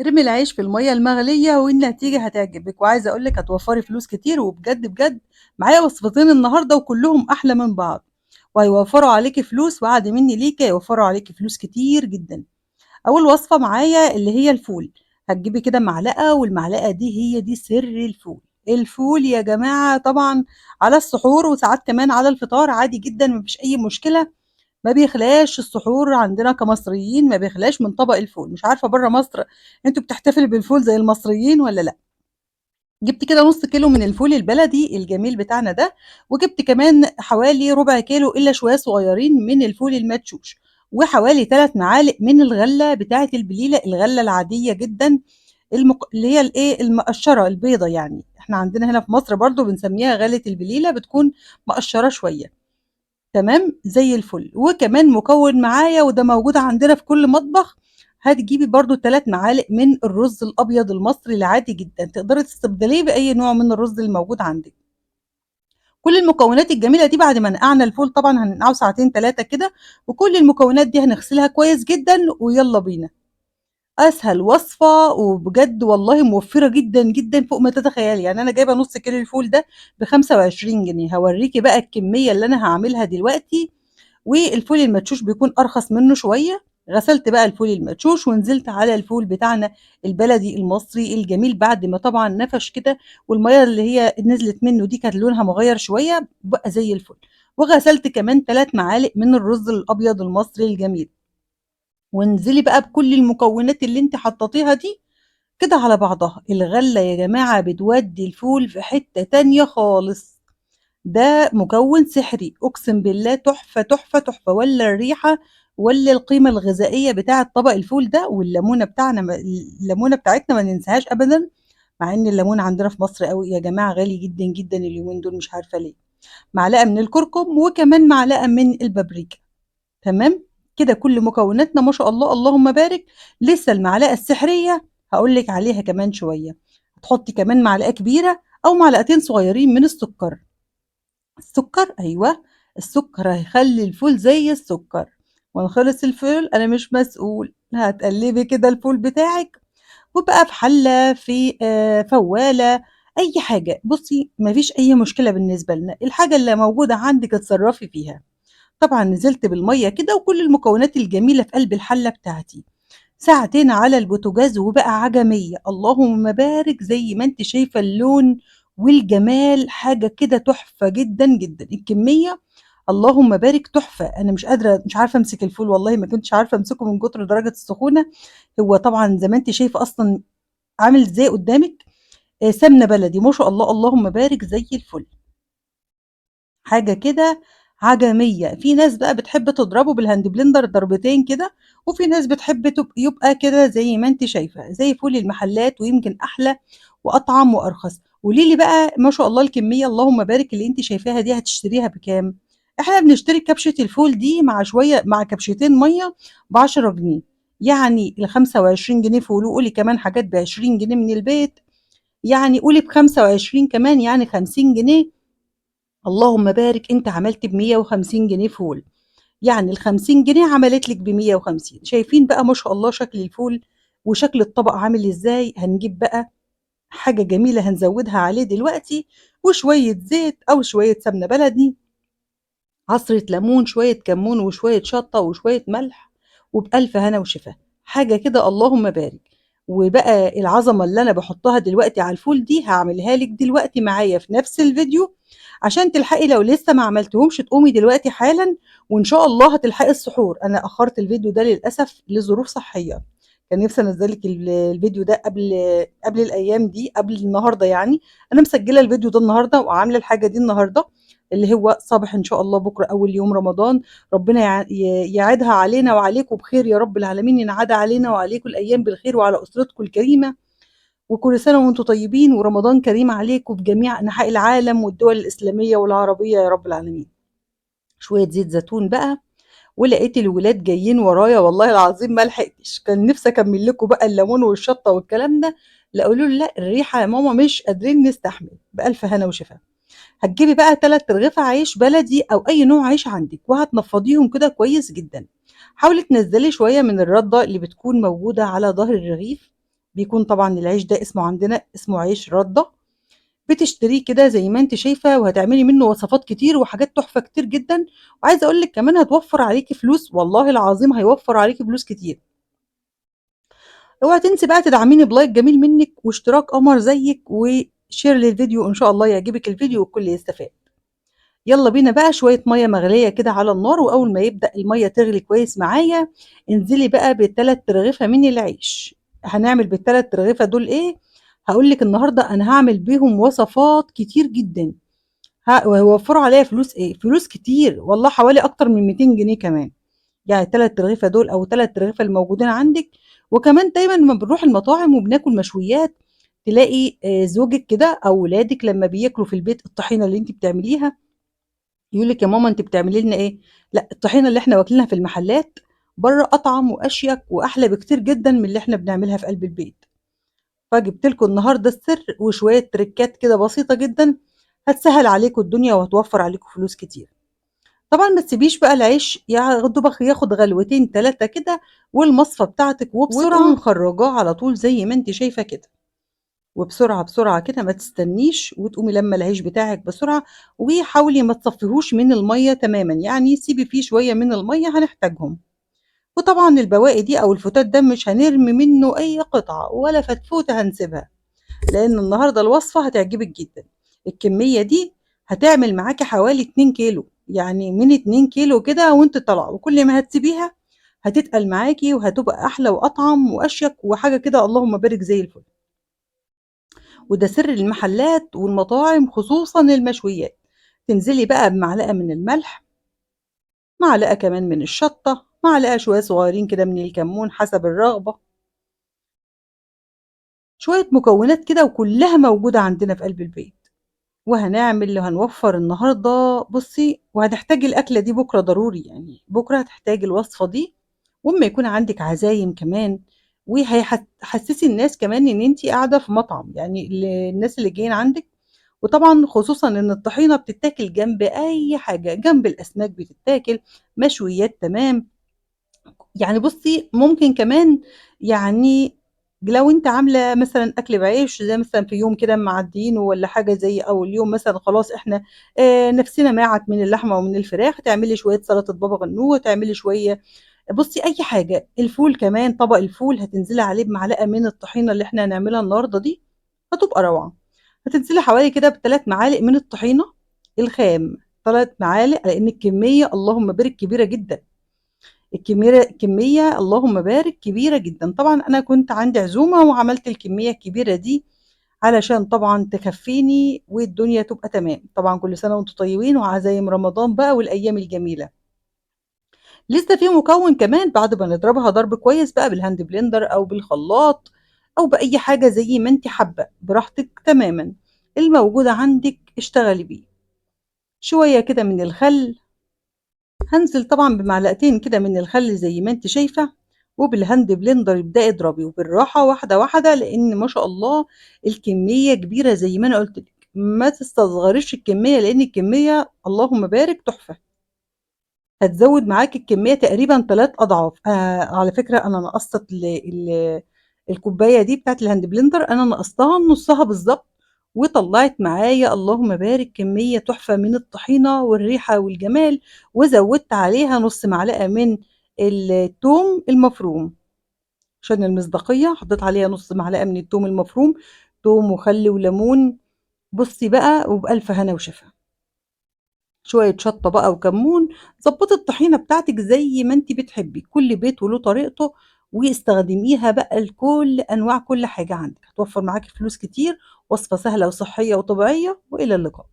ارمي العيش في المية المغلية والنتيجة هتعجبك، وعايزة أقولك هتوفري فلوس كتير. وبجد بجد معايا وصفتين النهاردة وكلهم أحلى من بعض، وهيوفروا عليكي فلوس، وعد مني ليكي هيوفروا عليكي فلوس كتير جدا. أول وصفة معايا اللي هي الفول. هتجيبي كده معلقة، والمعلقة دي هي دي سر الفول. الفول يا جماعة طبعا على السحور وساعات كمان على الفطار عادي جدا، مفيش أي مشكلة، ما بيخلاش السحور عندنا كمصريين، ما بيخلاش من طبق الفول. مش عارفة بره مصر انتوا بتحتفلوا بالفول زي المصريين ولا لا. جبت كده نص كيلو من الفول البلدي الجميل بتاعنا ده، وجبت كمان حوالي ربع كيلو إلا شوية صغيرين من الفول المدشوش، وحوالي 3 معالق من الغلة بتاعة البليلة، الغلة العادية جدا اللي هي المقشرة البيضة، يعني احنا عندنا هنا في مصر برضو بنسميها غلة البليلة، بتكون مقشرة شوية. تمام زي الفل. وكمان مكون معايا وده موجود عندنا في كل مطبخ، هتجيبي برضو 3 معالق من الرز الأبيض المصري العادي جدا، تقدري تستبدليه بأي نوع من الرز الموجود عندك. كل المكونات الجميلة دي بعد ما نقعنا الفول طبعا هننقعه ساعتين 3 كده، وكل المكونات دي هنغسلها كويس جدا، ويلا بينا. أسهل وصفة وبجد والله موفرة جدا جدا فوق ما تتخيلي. أنا جايبة نص كيلو الفول ده ب25 جنيه، هوريكي بقى الكمية اللي أنا هعملها دلوقتي. والفول المدشوش بيكون أرخص منه شوية. غسلت بقى الفول المدشوش ونزلت على الفول بتاعنا البلدي المصري الجميل بعد ما طبعا نفش كده، والمية اللي هي نزلت منه دي كانت لونها مغير شوية، بقى زي الفل. وغسلت كمان 3 معالق من الرز الأبيض المصري الجميل. وانزلي بقى بكل المكونات اللي انت حطيتيها دي كده على بعضها. الغلة يا جماعة بتودي الفول في حتة تانية خالص، ده مكون سحري اقسم بالله، تحفة تحفة تحفة. ولا الريحة ولا القيمة الغذائية بتاعة طبق الفول ده. والليمونة بتاعنا الليمونة بتاعتنا ما ننساهاش أبدا، مع إن الليمون عندنا في مصر قوي يا جماعة غالي جدا جدا اليومين دول، مش عارفة ليه. معلقة من الكركم وكمان معلقة من البابريكا. تمام كده كل مكوناتنا ما شاء الله اللهم بارك. لسه المعلقة السحرية هقول لك عليها كمان شوية. هتحطي كمان معلقة كبيرة أو معلقتين صغيرين من السكر. السكر، أيوة السكر هيخلي الفول زي السكر. ونخلص الفول أنا مش مسؤول. هتقلبي كده الفول بتاعك، وبقى في حلة، في فوالة، أي حاجة. بصي مفيش أي مشكلة بالنسبة لنا، الحاجة اللي موجودة عندك اتصرفي فيها. طبعا نزلت بالمية كده وكل المكونات الجميلة في قلب الحلة بتاعتي. ساعتين على البوتاجاز وبقى عجمية اللهم بارك، زي ما انت شايفة اللون والجمال، حاجة كده تحفة جدا جدا. الكمية اللهم بارك تحفة. أنا مش قادرة، مش عارفة أمسك الفول والله، ما كنتش عارفة أمسكه من كتر درجة السخونة. هو طبعا زي ما انت شايفة أصلا عامل ازاي قدامك. سمنة بلدي ما شاء الله اللهم بارك زي الفل، حاجة كده عجمية. في ناس بقى بتحب تضربه بال hand blender ضربتين كده، وفي ناس بتحب يبقى كده زي ما انت شايفة زي فول المحلات، ويمكن أحلى وأطعم وأرخص. قولي لي بقى ما شاء الله الكمية اللهم بارك اللي انت شايفاها دي هتشتريها بكام؟ احنا بنشتري كبشة الفول دي مع كبشتين مية ب10 جنيه، يعني ال25 جنيه فول، وقولي كمان حاجات ب20 جنيه من البيت، يعني قولي ب25 كمان، يعني 50 جنيه. اللهم بارك، انت عملت بمية وخمسين جنيه فول، يعني الخمسين جنيه عملت لك بمية وخمسين. شايفين بقى ما شاء الله شكل الفول وشكل الطبق عامل ازاي؟ هنجيب بقى حاجة جميلة هنزودها عليه دلوقتي، وشوية زيت أو شوية سمنة بلدي، عصرة ليمون، شوية كمون وشوية شطة وشوية ملح، وبألف هنا وشفا. حاجة كده اللهم بارك. وبقى العظمة اللي أنا بحطها دلوقتي على الفول دي هعملها لك دلوقتي معايا في نفس الفيديو عشان تلحقي، لو لسه ما عملتهمش تقومي دلوقتي حالا، وإن شاء الله هتلحقي السحور. أنا أخرت الفيديو ده للأسف لظروف صحية، كان نفسي أنزل لك الفيديو ده قبل الأيام دي، قبل النهاردة يعني. أنا مسجلة الفيديو ده النهاردة وعاملة الحاجة دي النهاردة اللي هو صباح إن شاء الله بكرة أول يوم رمضان. ربنا يعيدها علينا وعليكم بخير يا رب العالمين، ينعاد علينا وعليكم الأيام بالخير وعلى أسرتكم الكريمة، وكل سنة وانتم طيبين، ورمضان كريم عليكم في جميع أنحاء العالم والدول الإسلامية والعربية يا رب العالمين. شوية زيت زيتون بقى، ولقيت الولاد جايين ورايا والله العظيم ما لحقتش، كان نفسي اكمل لكم بقى الليمون والشطه والكلام ده، لا قولوا لي لا الريحه يا ماما مش قادرين نستحمل. بألف هنا وشفا. هتجيبي بقى 3 رغيف عيش بلدي او اي نوع عيش عندك، وهتنفضيهم كده كويس جدا. حاولي تنزلي شويه من الرده اللي بتكون موجوده على ظهر الرغيف، بيكون طبعًا العيش ده اسمه عندنا اسمه عيش ردة، بتشتريه كده زي ما أنتِ شايفة وهتعملي منه وصفات كتير وحاجات تحفة كتير جدًا، وعايزة أقول لِك كمان هتوفّر عليكِ فلوس، والله العظيم هيوفّر عليكِ فلوس كتير. اوعي تنسي بقى تدعميني ب like جميل منِّك واشتراك قمر زيِّك و share للفيديو، إن شاء الله يعجبِك الفيديو والكل يستفاد. يالّا بينا بقى شوية مَيّة مغلية كده على النار، وأول ما يبدأ المَيّة تغلي كويس معايا، انزلي بقى ب3 رغيفة من العيش. هنعمل بال3 رغيفة دول إيه؟ هاقول لِك النهارده أنا هاعمل بيهم وصفات كتير جدًا، وهيوفّروا عليّا فلوس إيه؟ فلوس كتير والله، حوالي أكتر من 200 جنيه كمان. يعني ال3 رغيفة دول أو ال3 رغيفة الموجودين عندِك. وكمان دايمًا لمّا بنروح المطاعم وبناكل مشويات، تلاقي زوجِك كده أو ولادِك لمّا بياكلوا في البيت الطحينة اللي أنتِ بتعمليها، يقول لِك يا ماما أنتِ بتعملي لنا إيه؟ لأ، الطحينة اللي إحنا واكلينها في المحلات برّه أطعم وأشيك وأحلى بكتير جدًا من اللي إحنا بنعملها في قلب البيت. فجبت لكم النهارده السر وشوية تريكات كده بسيطة جدًا هتسهّل عليكم الدنيا وهتوفّر عليكم فلوس كتير. طبعًا ما تسيبيش بقى العيش يا دوبك ياخد غلوتين 3 كده والمصفى بتاعتِك، وبسرعة وتقومي مخرجاه على طول زي ما أنتِ شايفة كده، وبسرعة بسرعة كده ما تستنيش، وتقومي لمّة العيش بتاعِك بسرعة، وحاولي ما تصفيهوش من المَيّة تمامًا، يعني سيبي فيه شوية من المَيّة هنحتاجهم. وطبعًا البواقي دي أو الفتات ده مش هنرمي منه أي قطعة ولا فتفوتة هنسيبها، لأن النهارده الوصفة هتعجبِك جدًا. الكمية دي هتعمل معاكِ حوالي 2 كيلو، يعني من 2 كيلو كده وأنتِ طالعة، وكل ما هتسيبيها هتتقل معاكِ وهتبقى أحلى وأطعم وأشيك وحاجة كده اللهم بارك زي الفل. وده سر المحلات والمطاعم خصوصًا المشويات. تنزلي بقى بمعلقة من الملح، معلقة كمان من الشطة، معلقة شوية صغيرين كده من الكمون حسب الرغبة، شوية مكونات كده وكلها موجودة عندنا في قلب البيت. وهنوفّر النهارده بُصّي، وهتحتاجي الأكلة دي بُكرة ضروري، يعني بُكرة هتحتاجي الوصفة دي، وأمّا يكون عندِك عزايم كمان، تحسّسي الناس كمان إن أنتِ قاعدة في مطعم، يعني الناس اللي جايين عندِك. وطبعًا خصوصًا إن الطحينة بتتاكل جنب أي حاجة، جنب الأسماك بتتاكل، مشويات تمام. يعني بُصّي ممكن كمان يعني لو أنتِ عاملة مثلًا أكل بعيش زي مثلًا في يوم كده معديينه والّا حاجة زي أول يوم مثلًا، خلاص إحنا نفسنا ماعت من اللحمة ومن الفراخ، تعملي شوية سلطة بابا غنوج، تعملي شوية بُصّي أي حاجة. الفول كمان، طبق الفول هتنزلي عليه بمعلقة من الطحينة اللي إحنا هنعملها النهارده دي، هتبقى روعة. هتنزلي حوالي كده ب3 معالق من الطحينة الخام، 3 معالق، لإن الكمية اللهم بارك كبيرة جدًا. الكمية اللهم بارك كبيرة جدًا. طبعًا أنا كنت عندي عزومة وعملت الكمية الكبيرة دي علشان طبعًا تكفيني والدنيا تبقى تمام. طبعًا كل سنة وأنتم طيبين، وعزايم رمضان بقى والأيام الجميلة. لسه في مكون كمان بعد ما نضربها ضرب كويس بقى بال hand blender أو بالخلاط أو بأي حاجة زي ما أنتِ حابة، براحتك تمامًا، الموجودة عندِك اشتغلي بيه. شوية كده من الخل، هنزل طبعًا بمعلقتين كده من الخل زي ما أنتِ شايفة، وبال hand blender ابدئي اضربي وبالراحة واحدة واحدة، لإن ما شاء الله الكمية كبيرة زي ما أنا قُلت لِك، ما تستصغريش الكمية لإن الكمية اللهم بارك تحفة. هتزوّد معاكِ الكمية تقريبًا 3 أضعاف. على فكرة أنا نقصت الكوباية دي بتاعة ال hand blender، أنا نقصتها نُصّها بالضبط، وطلّعت معايا اللهم بارك كمية تحفة من الطحينة والريحة والجمال، وزوّدت عليها نُص معلقة من التوم المفروم عشان المصداقية، حطيت عليها نُص معلقة من التوم المفروم، توم وخل وليمون. بُصّي بقى وبألف هنا وشفا. شوية شطة بقى وكمون. ضبّطي الطحينة بتاعتِك زي ما أنتِ بتحبي، كل بيت وله طريقته، واستخدميها بقى لكل أنواع كل حاجة عندِك، هتوفّر معاكِ فلوس كتير، وصفة سهلة وصحية وطبيعية، وإلى اللقاء.